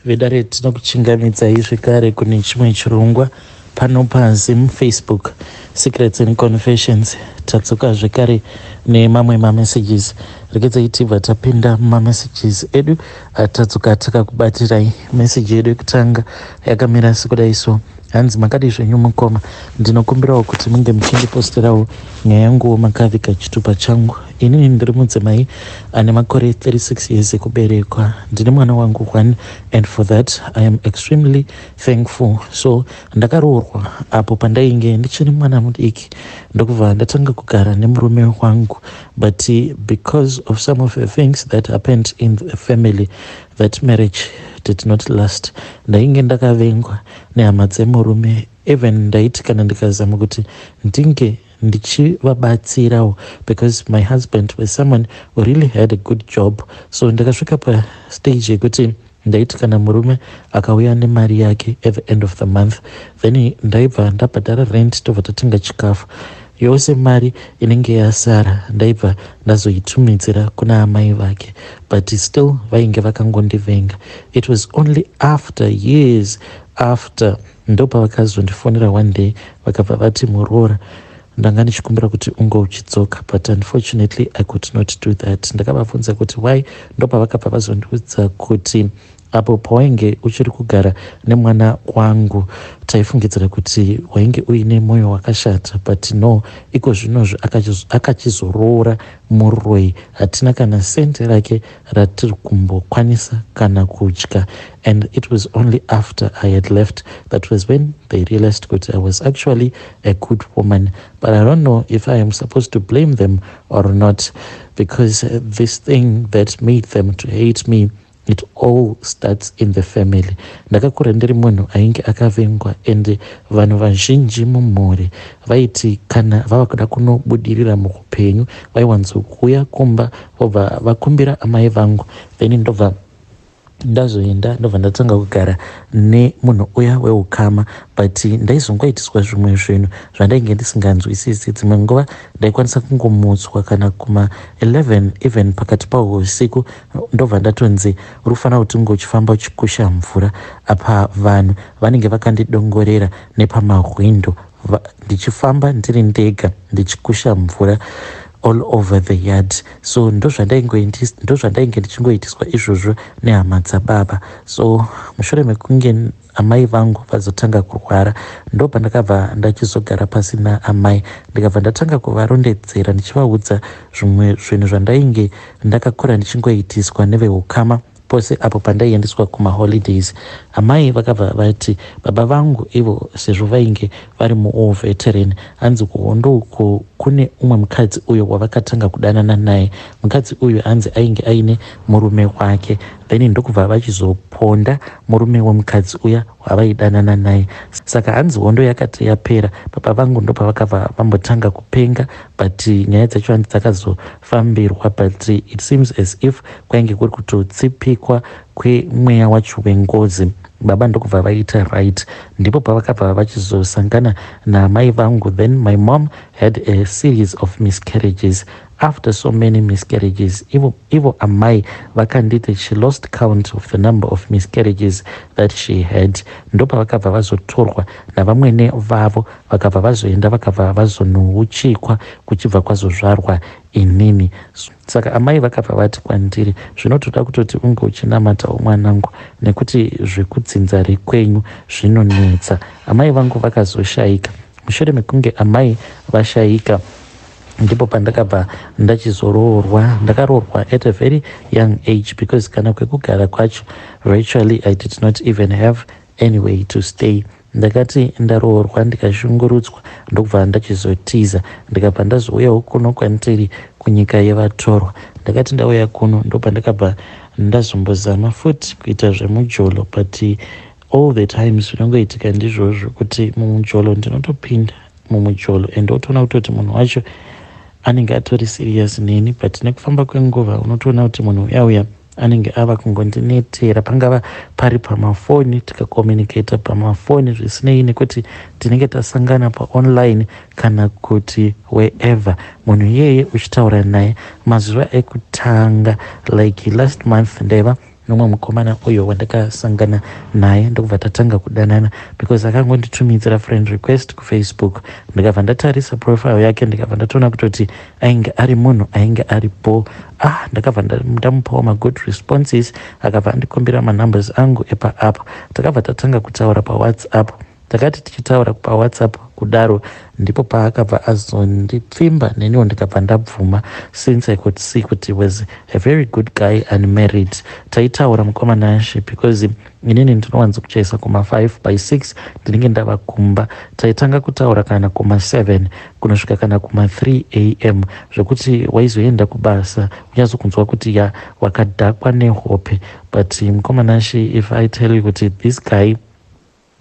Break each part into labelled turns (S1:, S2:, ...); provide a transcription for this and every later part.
S1: Vedare, tinokuchingamidzai zvekare kune chimwe chirongwa pano paZim Facebook Secrets and Confessions. Tadzoka zvekare nemamwe mamessages. Regedzai tibva tapinda mumamessages edu atadzoka takakubatirai. Meseji yedu yekutanga yakamira sekudai so. Hanzi, makadii zvenyu mukoma? Ndinokumbirawo kuti munge muchindiposterawo nyaya yanguwo makaviga chitupa changu. Inini ndiri mudzimai ane makore 36 years ekuberekwa. Ndine mwana wangu one and for that I am extremely thankful. So ndakaroorwa apo pandainge ndichiri mwana mudiki, ndokubva ndatanga kugara nemurume wangu, but because of some of the things that happened in the family, that marriage did not last. Ndainge ndakavengwa nehama dzemurume. Even ndaiti kana ndikazama kuti ndinge ndichivabatsirawo, because my husband was someone who really had a good job, so ndakasvika pastage yekuti ndaiti kana murume akauya nemari yake at the end of the month, then ndaibva ndabhadhara rent, tobva tatenga chikafu. Yose mari inenge yasara ndaibva ndazoitumidzira kuna amai vake, but still vainge vakangondivenga. It was only after years after ndopavakazondifonera one day, vakabva vati, "Muroora, ndanga ndichikumbira kuti unge uchidzoka, but unfortunately I could not do that." Ndakavabvunza kuti why, ndopavakabva vazondiudza kuti apo pawainge uchiri kugara nemwana wangu taifungidzira kuti wainge uine mwoyo wakashata, but no, iko zvinozvo akachizoroora muroi, hatina kana sente rake ratiri kumbokwanisa kana kudya. And it was only after I had left that was when they realized kuti I was actually a good woman. But I don't know if I am supposed to blame them or not, because this thing that made them to hate me, it all starts in the family. Ndakakura ndiri munhu ainge akavengwa, and vanhu vazhinji mumhuri vaiti kana vava kuda kunobudirira muupenyu vaiwanzokuuya kumba, vobva vakumbira amai vangu, then ndobva ndazoenda, ndobva ndatanga kugara nemunhu uya weukama. But ndaizongoitiswa zvimwe zvinhu zvandainge ndisinganzwisisi. Dzimwe nguva ndaikwanisa kungomutswa kana kuma11, even pakati pausiku, ndobva ndatonzi uri kufanira kuti unge uchifamba uchikusha mvura. Apa vanhu vanenge vakandidongorera nepamahwindo, ndichifamba ndiri ndega ndichikusha mvura all over the yard. So ndozvandainge ndichingoitiswa izvozvo nehama dzababa. So mushure mekunge amai vangu vazotanga kurwara, ndo pandakabva ndachizogara pasi naamai, ndikabva ndatanga kuvarondedzera ndichivaudza zvimwe zvinhu zvandainge ndakakura ndichingoitiswa neveukama pose apo pandaiendeswa kumaholidays. Amai vakabva vati baba vangu ivo, sezvo vainge vari muwar veteran, hanzi kuhondo uko kune umwe mukadzi uyo wavakatanga kudanana naye. Mukadzi uyu hanzi ainge aine murume wake, then ndokubva vachizoponda murume wemukadzi uya wavaidanana naye. Saka hanzi hondo yakati yapera, baba vangu ndopavakabva vambotanga kupenga, but nyaya dzacho hanzi dzakazofambirwa, but it seems as if kwainge kuri kutotsipikwa kwemweya wacho wengozi. Baba ndokubva vaita right, ndipo pavakabva vachizosangana naamai vangu. Then my mom had a series of miscarriages. After so many miscarriages, ivo amai vakanditi she lost count of the number of miscarriages that she had. Ndopavakabva vazotorwa navamwene vavo, vakabva vazoenda, vakabva vazonouchikwa, kuchibva kwazozvarwa inini. Saka amai vakabva vati kwandiri, "Zvinotoda kutoti unge uchinamatawo mwanangu, nekuti zvekudzinza rekwenyu zvinonetsa." Amai vangu vakazoshayika. Mushure mekunge amai vashayika, ndipo pandakabva ndachizoroorwa. Ndakaroorwa at a very young age, because kana kwekugara kwacho, virtually I did not even have anyway to stay. Ndakati ndaroorwa ndikashungurudzwa, ndokubva ndachizotiza, ndikabva ndazouyawo kuno kwandiri kunyika yevatorwa. Ndakati ndauya kuno, ndopandakabva ndazombozama futi kuita zvemujolo, but all the times zvinongoitika ndizvozvo kuti mumujolo ndinotopinda mumujolo and otoona kutoti munhu wacho anenge atori serious neni, but nekufamba kwenguva unotoona kuti munhu uya uya anenge ava kungondinetera, pangava pari pamafoni, tikacommunicata pamafoni, zvisinei nekuti tinenge tasangana paonline kana kuti wherever. Munhu iyeye uchitaura naye mazuva ekutanga, like last month ndaiva Nomwe mukomana uyo wandakasangana naye, ndokubva tatanga kudanana because akangonditumidzira friend request kuFacebook. Ndikabva ndatarisa profile yake, ndikabva ndatoona kutoti ainge ari munhu ainge ari bo. Ah, ndakabva ndamupawo magood responses. Akabva andikumbira manumbers angu epaapp. Takabva tatanga kutaura paWhatsApp. Takati tichitaura paWhatsApp kudaro, ndipo paakabva azondipfimba, neniwo ndikabva ndabvuma since I could see kuti was a very good guy and married. Taitaura, mukoma Nashe, because inini ndinowanza kuchaisa kuma5 by 6 ndinenge ndava kumba. Taitanga kutaura kana kuma7 kunosvika kana kuma3 a.m., zvekuti waizoenda kubasa unyatsokunzwa kuti ya, wakadhakwa nehope. But mukoma Nashe, if I tell you kuti this guy,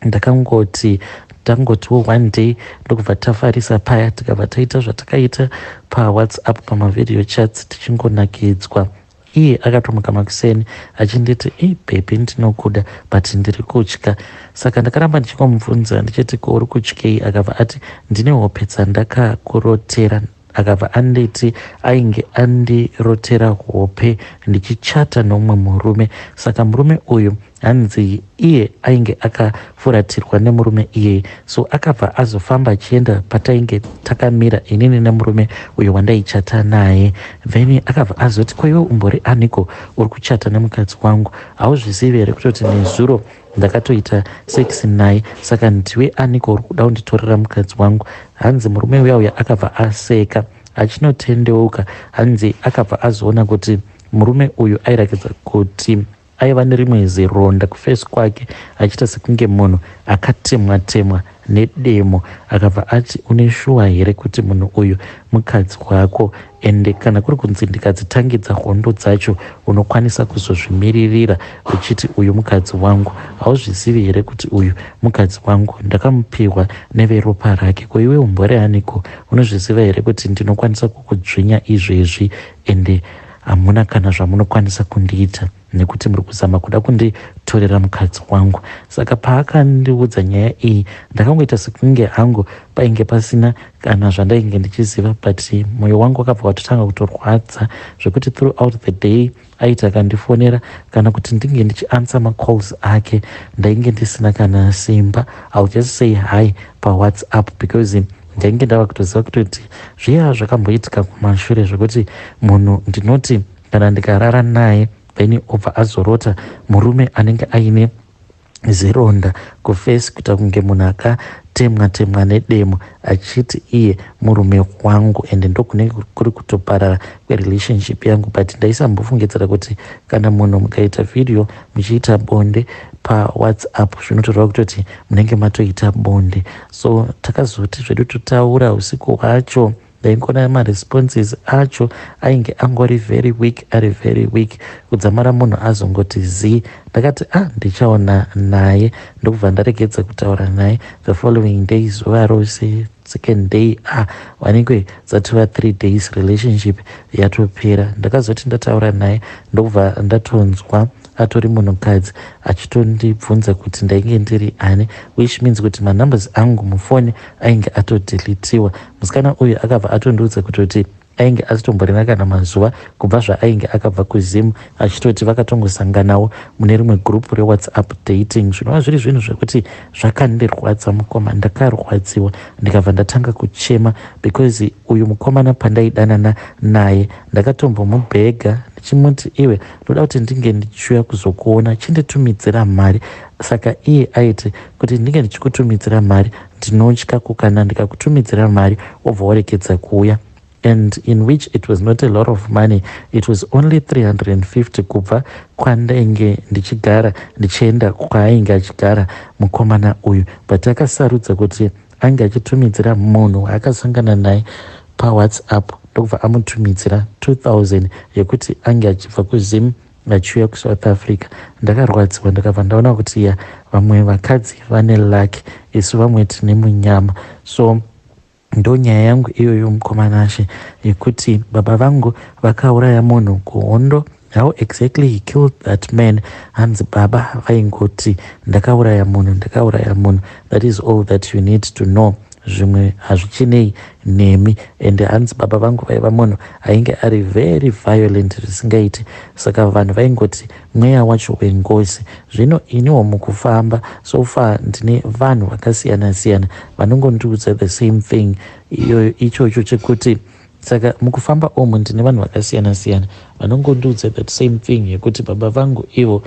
S1: ndakangoti tangotiwo one day, ndokubva tafarisa paya, tikabva taita zvatakaita paWhatsApp, pamavideo chats, tichingonakidzwa. Iye akatomuka makuseni achinditi, "Ei baby, ndinokuda, but ndiri kutya." Saka ndakaramba ndichingomubvunza ndichiti, "Ko uri kutyei?" Akabva ati, "Ndine hope dzandakakurotera." Akabva anditi ainge andirotera hope ndichichata nomumwe murume. Saka murume uyu, hanzi iye ainge akafuratirwa nemurume iyeye, so akabva azofamba achienda patainge takamira inini nemurume uyo wandaichata naye. Then akabva azoti, "Ko iwe umbori aniko uri kuchata nemukadzi wangu? Hauzvizivi here kutoti nezuro ndakatoita sex naye? Saka ndiwe aniko uri kuda kunditorera mukadzi wangu?" Hanzi murume uya uya akabva aseka achinotendeuka. Hanzi akabva azoona kuti murume uyu airakidza kuti aiva nerimwe zironda kuface kwake, achiita sekunge munhu akatemwa temwa nedemo. Akabva ati, "Une shuwa here kuti munhu uyu mukadzi wako? Ende kana kuri kunzi ndikadzitangidza hondo dzacho, unokwanisa kuzozvimiririra uchiti uyu mukadzi wangu? Hauzvizivi here kuti uyu mukadzi wangu ndakamupiwa neveropa rake? Ko iwe umbori aniko? Unozviziva here kuti ndinokwanisa kukudzvinya izvezvi, ende hamuna kana zvamunokwanisa kundiita nekuti muri kuzama kuda kunditorera mukadzi wangu?" Saka paakandiudza nyaya iyi, ndakangoita sekunge hangu painge pasina kana zvandainge ndichiziva, but mwoyo wangu wakabva watotanga kutorwadza, zvekuti throughout the day aiti akandifonera kana kuti ndinge ndichianswer macalls ake, ndainge ndisina kana simba. I'll just say hi paWhatsApp because ndainge ndava kutoziva kutoti zviya zvakamboitika kumashure, zvekuti munhu ndinoti kana ndikarara naye, then obva azorota murume anenge aine zironda kuface, kuita kunge munhu akatemwa temwa nedemo, achiti iye murume wangu, ende ndokunenge kuri kutoparara kwerelationship yangu. But ndaisambofungidzira kuti kana munhu mukaita vhidhiyo muchiita bonde paWhatsApp, zvinotoreva kutoti munenge matoita bonde. So takazoti zvedu totaura usiku hwacho, ndaingona maresponses acho ainge angori very weak, ari very weak, kudzamara munhu azongoti zii. Ndakati, "Ah, ndichaona naye." Ndokubva ndaregedza kutaura naye the following day, zuva rose, second day. Ah, wanenge dzatova 3 days, relationship yatopera. Ndakazoti ndataura naye, ndokubva ndatonzwa atori munhukadzi achitondibvunza kuti ndainge ndiri ani, which means kuti manumbers angu mufoni ainge atodeletiwa. Musikana uyu akabva atondiudza kutoti ainge asitomborina kana mazuva kubva zvaainge akabva kuZimu, achitoti vakatongosanganawo mune rimwe gurupu reWhatsApp dating, zvinova zviri zvinhu zvekuti zvakandirwadza, mukoma. Ndakarwadziwa, ndikabva ndatanga kuchema because uyu mukomana pandaidanana naye, ndakatombomubhega ndichimuti, "Iwe, ndoda kuti ndinge ndichiuya kuzokuona, chinditumidzira mari." Saka iye aiti, "Kuti ndinge ndichikutumidzira mari, ndinotya kukana ndikakutumidzira mari wobva waregedza kuuya," and in which it was not a lot of money, it was only 350 kubva kwandainge ndichigara ndichienda kwaainge achigara mukomana uyu. But akasarudza kuti ange achitumidzira munhu waakasangana naye paWhatsApp, ndokubva amutumidzira 2000 yekuti ange achibva kuZim achiuya kuSouth Africa. Ndakarwadziwa, ndakabva ndaona kuti ya, vamwe vakadzi vane luck, isu vamwe tine munyama. So ndo nyaya yangu iyoyo, mukoma Nashe, yekuti baba vangu vakauraya munhu kuhondo. How exactly he killed that man? Hanzi baba vaingoti, "Ndakauraya munhu, ndakauraya munhu." That is all that you need to know. Zvimwe hazvichinei nemi. Ende hanzi baba vangu vaiva munhu ainge ari very violent zvisingaiti, saka vanhu vaingoti mweya wacho wengozi. Zvino iniwo mukufamba so far ndine vanhu vakasiyana siyana vanongondiudza the same thing iyoyo, ichocho chekuti, saka mukufamba umu ndine vanhu vakasiyana siyana vanongondiudza that same thing yekuti baba vangu ivo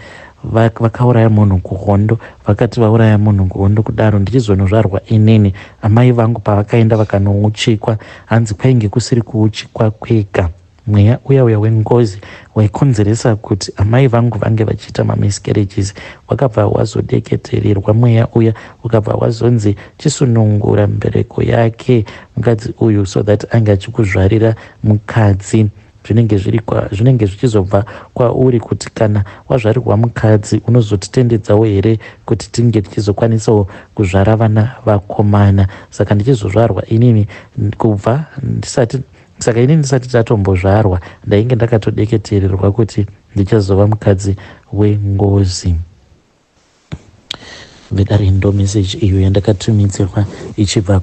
S1: vakauraya munhu kuhondo. Vakati vauraya munhu kuhondo kudaro, ndichizonozvarwa inini, amai vangu pavakaenda vakanouchikwa, hanzi kwainge kusiri kuuchikwa kwega. Mweya uya uya wengozi waikonzeresa kuti amai vangu vange vachiita mamiscarriages wakabva wazodeketererwa. Mweya uya ukabva wazonzi chisunungura mbereko yake mukadzi uyu, so that ange achikuzvarira mukadzi. Zvinenge zviri zvinenge zvichizobva kwauri kuti kana wazvarirwa mukadzi, unozotitendedzawo here kuti tinge tichizokwanisawo kuzvara vana vakomana? Saka ndichizozvarwa inini, kubva ndisati, saka inini ndisati tatombozvarwa, ndainge ndakatodeketererwa kuti ndichazova mukadzi wengozi. Vedare, ndo message iyo yandakatumidzirwa ichibva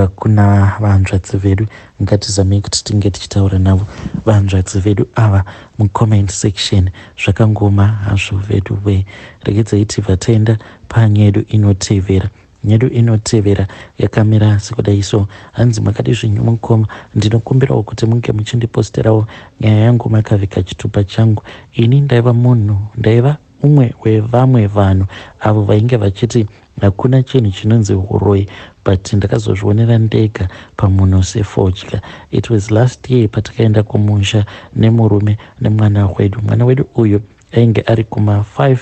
S1: kuna vanzvadzi vedu. Ngatizamei kuti tinge tichitaura navo vanzvadzi vedu ava mucomment section. Zvakangoma hazvo vedu we. Regedzai tibva taenda panyedu inotevera. Nyedu inotevera yakamira sekudai so. Hanzi, "Makadi zvenyu mukoma? Ndinokumbirawo kuti munge muchindiposterawo nyaya yangu makavhika chitupa changu. Ini ndaiva munhu, ndaiva umwe wevamwe vanhu avo vainge vachiti hakuna chinhu chinonzi uroyi, but ndakazozvionera ndega pamunhu sefodya. It was last year patakaenda kumusha nemurume nemwana wedu. Mwana wedu uyu ainge ari kuma 5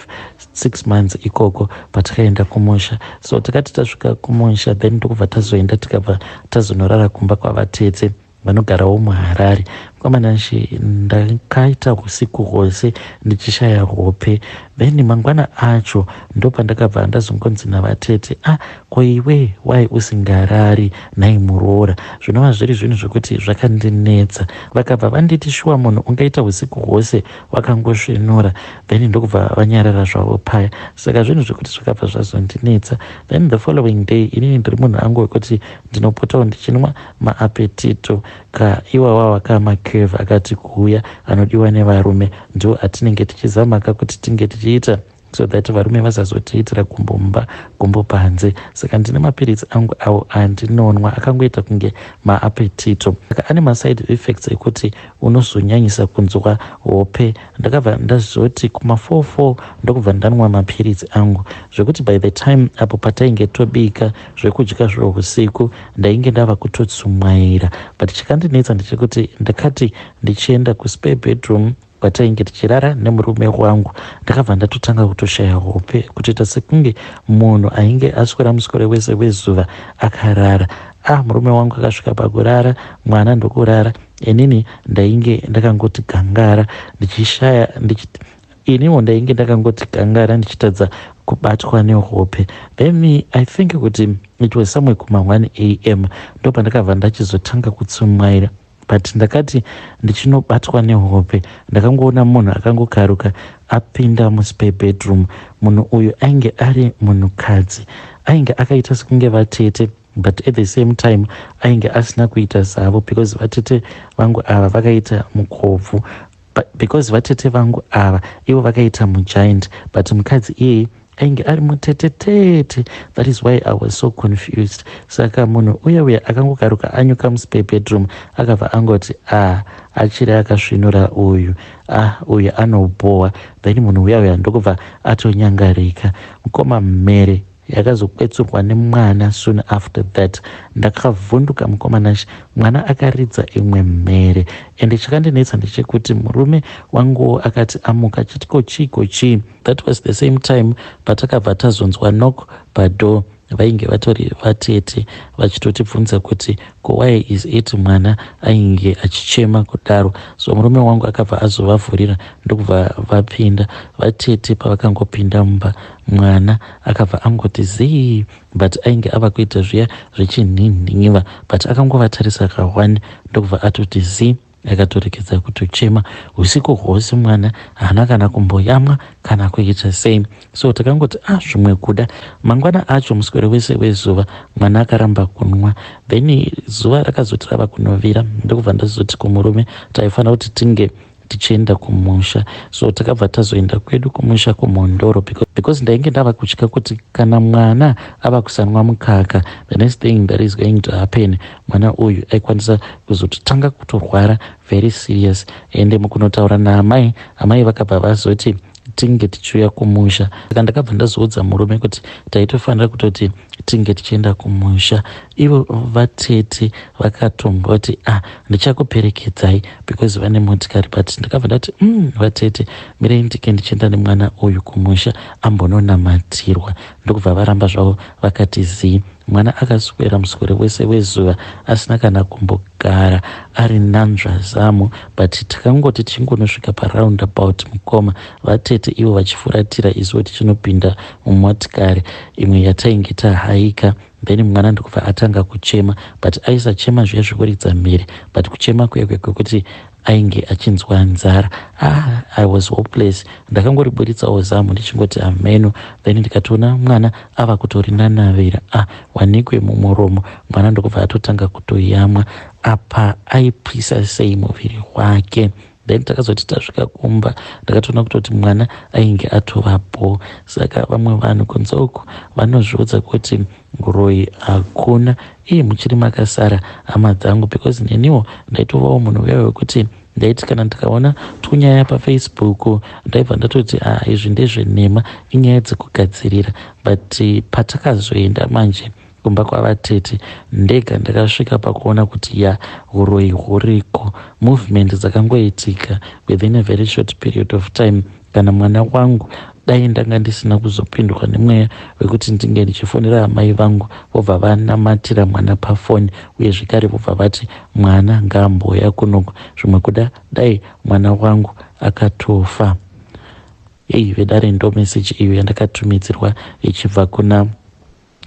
S1: 6 months ikoko patakaenda kumusha. So takati tasvika kumusha, then ndokubva tazoenda, tikabva tazonorara kumba kwavatete vanogarawo muHarare. Kwamanashe, ndakaita usiku hwose ndichishaya hope. Then mangwana acho ndopandakabva ndazongonzi navatete, 'Ah, ko iwe wai usingarari nhai muroora?' Zvinova zviri zvinhu zvekuti zvakandinetsa. Vakabva vanditi, 'Shuwa munhu ungaita usiku hwose wakangosvinura?' Then ndokubva vanyarara zvavo paya. Saka zvinhu zvekuti zvakabva zvazondinetsa. Then the following day, inini ndiri munhu angu wekuti ndinopotawo ndichinwa maapetito ka, iwawa wakamacurve akati kuuya anodiwa nevarume, ndo atinenge tichizamaka kuti tinge tichiita so that varume vasazotiitira gumbo mumba, gumbo panze. Saka ndine mapiritsi angu awo andinonwa, akangoita kunge maapetito, saka ane maside effects ekuti unozonyanyisa kunzwa hope. Ndakabva ndazoti kuma44 ndokubva ndanwa mapiritsi angu, zvekuti by the time apo patainge tobika zvekudya zveusiku, ndainge ndava kutotsumwaira. But chakandinetsa ndechekuti ndakati ndichienda kuspare bedroom kwatainge tichirara nemurume wangu, ndakabva ndatotanga kutoshaya hope, kutoita sekunge munhu ainge aswera muswere wese wezuva akarara. Ah, murume wangu akasvika pakurara, mwana ndokurara, inini ndainge ndakangoti gangara ndichishaya iniwo ndainge ndakangoti gangara ndichitadza kubatwa nehope. Then I think kuti it was somewhere kuma1 am ndopandakabva ndachizotanga kutsumwaira. But ndakati ndichinobatwa nehope, ndakangoona munhu akangokaruka apinda muspare bedroom. Munhu uyu ainge ari munhukadzi, ainge akaita sekunge vatete, but at the same time ainge asina kuita zavo, because vatete vangu ava vakaita mukobvu, because vatete vangu ava ivo vakaita mugiant, but mukadzi iyeye ainge ari mutetetete. That is why I was so confused. Saka munhu uya uya akangokaruka anyuka muspare bedroom, akabva angoti, 'Ah, achiri akasvinura uyu. Ah, uyu anobhowa.' Then munhu uya uya ndokubva atonyangarika. Mukoma, mhere yakazokwetsurwa nemwana soon after that. Ndakavhunduka, mukomanashi. Mwana akaridza imwe mhere, ende chakandinetsa ndechekuti murume wanguwo akati amuka achiti, 'Ko chii, ko chii?' That was the same time patakabva tazonzwa knock padoor. Vainge vatori vatete vachitotibvunza kuti ko why is it mwana ainge achichema kudaro. So murume wangu akabva azovavhurira, ndokubva vapinda. Vatete pavakangopinda mumba, mwana akabva angoti zii, but ainge ava kuita zviya zvechinhinhiva, but akangovatarisa ka1, ndokubva atoti zii. Akatorekedza kutochema usiku hwose, mwana haana kana kumboyamwa kana kuita sei. So takangoti, ah, zvimwe kuda mangwana acho. Muswero wese wezuva mwana akaramba kunwa. Then zuva rakazoti rava kunovira, ndokubva ndazoti kumurume taifanira kuti tinge tichienda kumusha. So takabva tazoenda kwedu kumusha kuMhondoro, because ndainge ndava kutya kuti kana mwana ava kusanwa mukaka, the next thing that is going to happen, mwana uyu aikwanisa kuzototanga kutorwara very serious. Ende mukunotaura naamai, amai vakabva vazoti tinge tichiuya kumusha. Saka ndakabva ndazoudza murume kuti taitofanira kutoti tinge tichienda kumusha. Ivo vatete vakatomboti, "Ah, ndichakuperekedzai," because vane motikari, but ndakabva ndati, vatete, mirei ndike ndichienda nemwana uyu kumusha ambononamatirwa." Ndokubva varamba zvavo vakati zii. Mwana akaswera muswere wese wezuva asina kana kumbogara ari nanzvazamu, but takangoti tichingonosvika paroundabout, mukoma, vatete ivo vachifuratira, isuwo tichinopinda mumotikari imwe yatainge tahaika. Then mwana ndokubva atanga kuchema, but aisachema zviya zvekuridza mhere, but kuchema kuya kuya kwekuti ainge achinzwa nzara. Ah, I was hopeless. Ndakangoriburitsawo zamu ndichingoti ameno. Then ndikatoona mwana ava kutorinanavira, ah, wanikwe mumuromo. Mwana ndokubva atotanga kutoyamwa. Apa aipisa sei muviri wake. Then takazoti tasvika kumba, ndakatoona kutoti mwana ainge atovapo. Saka vamwe vanhu kunze uku vanozviudza kuti nguroyi hakuna, iye muchiri makasara, hama dzangu, because neniwo ndaitovawo munhu uya wekuti ndaiti kana ndikaona tunyaya paFacebook, ndaibva ndatoti, "Ah, izvi ndezvenhema, inyaya dzekugadzirira." But patakazoenda manje kumba kwavatete, ndega ndakasvika pakuona kuti ya, uroyi huriko. Movement dzakangoitika within a very short period of time. Kana mwana wangu, dai ndanga ndisina kuzopindwa nemweya wekuti ndinge ndichifonera amai vangu, vobva vanamatira mwana pafoni, uye zvekare vobva vati mwana ngaamboya kunoku, zvimwe kuda dai mwana wangu akatofa. Ei vedare, ndo meseji iyo yandakatumidzirwa ichibva kuna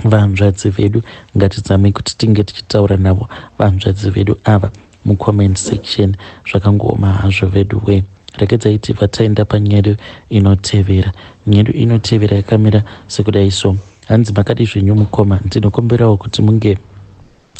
S1: vanzvadzi vedu. Ngatizamei kuti tinge tichitaura navo vanzvadzi vedu ava mucomment section. Zvakangooma hazvo vedu we. Regedzai tibva taenda panyaya inotevera. Nyaya inotevera yakamira sekudai so. Hanzi, "Makadi zvenyu mukoma? Ndinokumbirawo kuti munge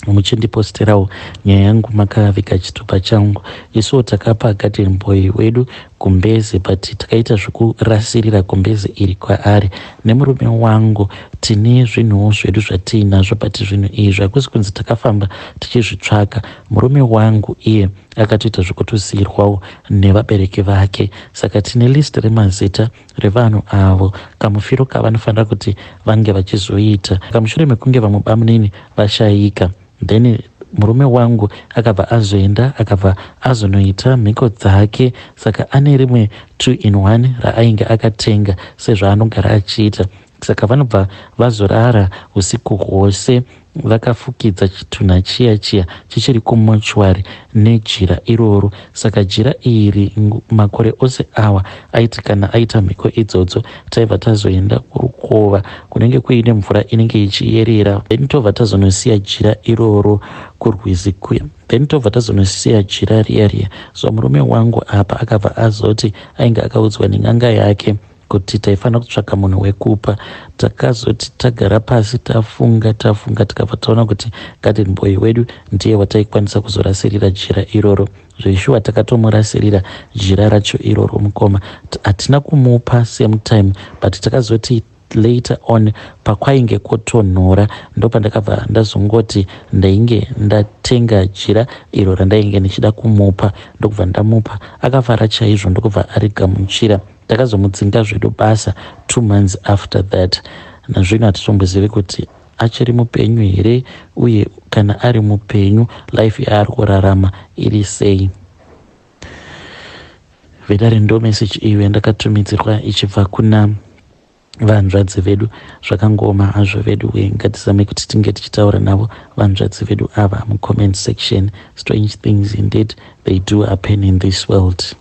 S1: muchindiposterawo nyaya yangu makaviga chitupa changu. Isuwo takapa garden boy wedu gumbeze, but takaita zvekurasirira gumbeze iri kwaari. Nemurume wangu tine zvinhuwo zvedu zvatiinazvo, but zvinhu izvi hakusi kunzi takafamba tichizvitsvaga. Murume wangu iye akatoita zvekutosiyirwawo nevabereki vake. Saka tine list remazita revanhu avo, kamufiro kavanofanira kuti vange vachizoita. Kamushure mekunge vamwe bamunini vashayika, then murume wangu akabva azoenda, akabva azonoita mhiko dzake. Saka ane rimwe 2 in 1 raainge akatenga sezvaanogara achiita. Saka vanobva vazorara usiku hwose vakafukidza chitunha chiya chiya chichiri kumochwari nejira iroro. Saka jira iri makore ose awa aiti kana aita mhiko idzodzo, taibva tazoenda kurukova kunenge kuine mvura inenge ichiyerera, then tobva tazonosiya jira iroro kurwizi kuya, then tobva tazonosiya jira riya riya. So murume wangu apa akabva azoti ainge akaudzwa nen'anga yake kuti taifanira kutsvaka munhu wekupa. Takazoti tagara pasi, tafunga tafunga, tikabva taona kuti garden boy wedu ndiye wataikwanisa kuzorasirira jira iroro. Zveshuwa takatomurasirira jira racho iroro, mukoma. Hatina kumupa same time, but takazoti later on pakwainge kwotonhora, ndopandakabva ndazongoti ndainge ndatenga jira iro randainge ndichida kumupa, ndokubva ndamupa. Akafara chaizvo, ndokubva arigamuchira. Takazomudzinga zvedu basa 2 months after that. Nazvino hatitombozivi kuti achiri mupenyu here, uye kana ari mupenyu, life yaari kurarama iri sei." Vedare, ndo meseji iyo yandakatumidzirwa ichibva kuna vanzvadzi vedu. Zvakangooma hazvo vedu we. Ngatizame kuti tinge tichitaura navo vanzvadzi vedu ava mucomment section. Strange things indeed, they do happen in this world.